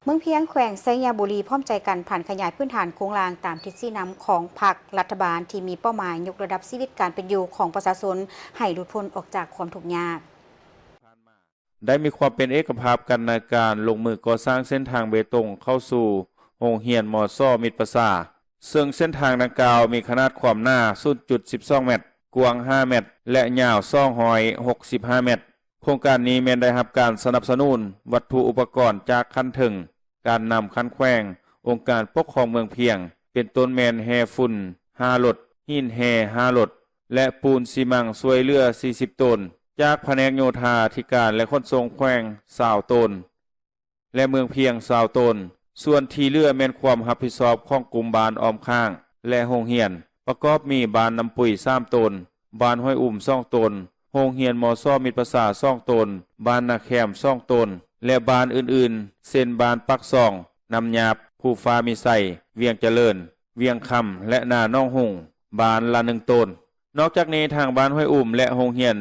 ເມືອງພຽງ ແຂວງໄຊຍະບູລີ ພ້ອມໃຈກັນຜັນຂະຫຍາຍພື້ນຖານໂຄງລ່າງຕາມທິດຊີ້ນຳຂອງພັກລັດຖະບານ ທີ່ມີເປົ້າໝາຍຍົກລະດັບຊີວິດການເປັນຢູ່ຂອງປະຊາຊົນໃຫ້ຫຼຸດພົ້ນອອກຈາກຄວາມທຸກຍາກ. ໄດ້ມີຄວາມເປັນເອກະພາບກັນໃນການລົງມືກໍ່ສ້າງເສັ້ນທາງເບຕົງເຂົ້າສູ່ໂຮງຮຽນ ມສ ມິດປະສາ ເຊິ່ງເສັ້ນທາງດັ່ງກ່າວມີຂະໜາດຄວາມໜາສູນຈຸດສິບສອງແມັດ, ກວ້າງຫ້າແມັດ ແລະ ຍາວສອງຮ້ອຍຫົກສິບຫ້າແມັດ. ໂຄງການນີ້ແມ່ນໄດ້ຮັບການສະໜັບສະໜູນວັດຖຸອຸປະກອນຈາກຂັ້ນເທິງ, ການນຳຂັ້ນແຂວງ, ອົງການປົກຄອງເມືອງພຽງ ເປັນຕົ້ນແມ່ນແຮ່ຝຸ່ນຫ້າລົດ, ຫີນແຮ່ຫ້າລົດ ແລະ ປູນຊີມັງຊ່ວຍເຫຼືອສີ່ສິບໂຕນ, ຈາກພະແນກໂຍທາທິການ ແລະ ຂົນສົ່ງແຂວງຊາວໂຕນ ແລະ ເມືອງພຽງຊາວໂຕນ. ສ່ວນທີ່ເຫຼືອແມ່ນຄວາມຮັບຜິດຊອບຂອງກຸ່ມບ້ານອ້ອມຂ້າງ ແລະ ໂຮງຮຽນ ປະກອບມີບ້ານນ້ຳປຸຍສາມໂຕນ, ບ້ານຫ້ວຍອຸມສອງໂຕນ, ໂຮງຮຽນ ມສ ມິດປະສາສອງໂຕນ, ບ້ານນາແຄມສອງໂຕນ ແລະ ບ້ານອື່ນໆ ເຊັ່ນ ບ້ານປາກຊ່ອງ, ນ້ຳຫຍາບ, ພູຟ້າມີໄຊ, ວຽງຈະເລີນ, ວຽງຄຳ ແລະ ນາໜອງຮຸ່ງ ບ້ານລະໜຶ່ງໂຕນ. ນອກຈາກນີ້ ທາງບ້ານຫ້ວຍອຸມ ແລະ ໂຮງຮຽນ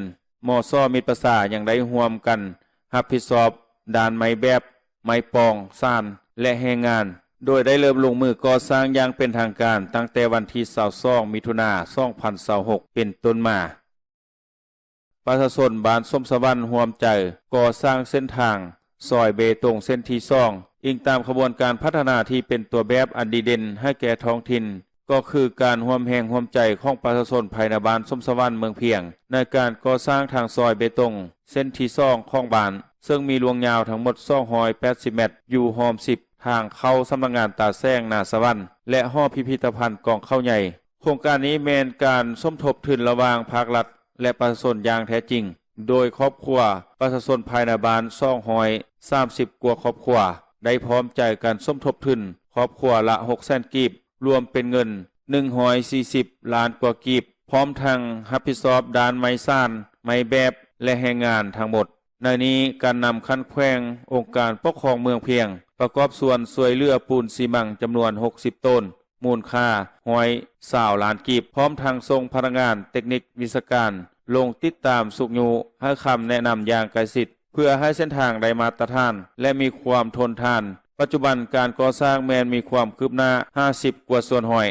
ມສ ມິດປະສາ ຍັງໄດ້ຮ່ວມກັນຮັບຜິດຊອບດ້ານໄມ້ແບບ, ໄມ້ປອງ, ສານ ແລະ ແຮງງານ, ໂດຍໄດ້ເລີ່ມລົງມືກໍ່ສ້າງຢ່າງເປັນທາງການຕັ້ງແຕ່ວັນທີຊາວສອງ ມິຖຸນາ ສອງພັນຊາວຫົກ ເປັນຕົ້ນມາ. ປະຊາຊົນບ້ານສົມສະຫວັນຮ່ວມໃຈກໍ່ສ້າງເສັ້ນທາງຊອຍເບຕົງເສັ້ນທີສອງ ອີງຕາມຂະບວນການພັດທະນາທີ່ເປັນຕົວແບບອັນດີເດັ່ນໃຫ້ແກ່ທ້ອງຖິ່ນ ກໍຄືການຮ່ວມແຮງຮ່ວມໃຈຂອງປະຊາຊົນພາຍໃນບ້ານສົມສະຫວັນ ເມືອງພຽງ ໃນການກໍ່ສ້າງທາງຊອຍເບຕົງເສັ້ນທີສອງຂອງບ້ານ, ເຊິ່ງມີລວງຍາວທັງໝົດສອງຮ້ອຍແປດສິບແມັດ, ຢູ່ຮ່ອມສິບທາງເຂົ້າສຳນັກງານຕາແສງນາສະຫວັນ ແລະ ຫໍພິພິທະພັນກອງເຂົ້າໃຫຍ່. ໂຄງການນີ້ແມ່ນການສົມທົບທຶນລະຫວ່າງພາກລັດ ແລະ ປະຊາຊົນຢ່າງແທ້ຈິງ, ໂດຍຄອບຄົວປະຊາຊົນພາຍໃນບ້ານສອງຮ້ອຍສາມສິບກວ່າຄອບຄົວ ໄດ້ພ້ອມໃຈກັນສົມທົບທຶນຄອບຄົວລະຫົກແສນກີບ, ລວມເປັນເງິນໜຶ່ງຮ້ອຍສີ່ສິບລ້ານກວ່າກີບ, ພ້ອມທັງຮັບຜິດຊອບດ້ານໄມ້ສານ, ໄມ້ແບບ ແລະ ແຮງງານທັງໝົດ. ໃນນີ້ ການນຳຂັ້ນແຂວງ, ອົງການປົກຄອງເມືອງພຽງ ປະກອບສ່ວນຊ່ວຍເຫຼືອປູນຊີມັງຈຳນວນຫົກສິບໂຕນ, ມູນຄ່າຮ້ອຍຊາວລ້ານກີບ, ພ້ອມທັງສົ່ງພະນັກງານເຕັກນິກວິຊາການລົງຕິດຕາມຊຸກຍູ້, ໃຫ້ຄຳແນະນຳຢ່າງໃກ້ຊິດ ເພື່ອໃຫ້ເສັ້ນທາງໄດ້ມາດຕະຖານ ແລະ ມີຄວາມທົນທານ. ປັດຈຸບັນການກໍ່ສ້າງແມ່ນມີຄວາມຄືບໜ້າຫ້າສິບກວ່າສ່ວນຮ້ອຍ.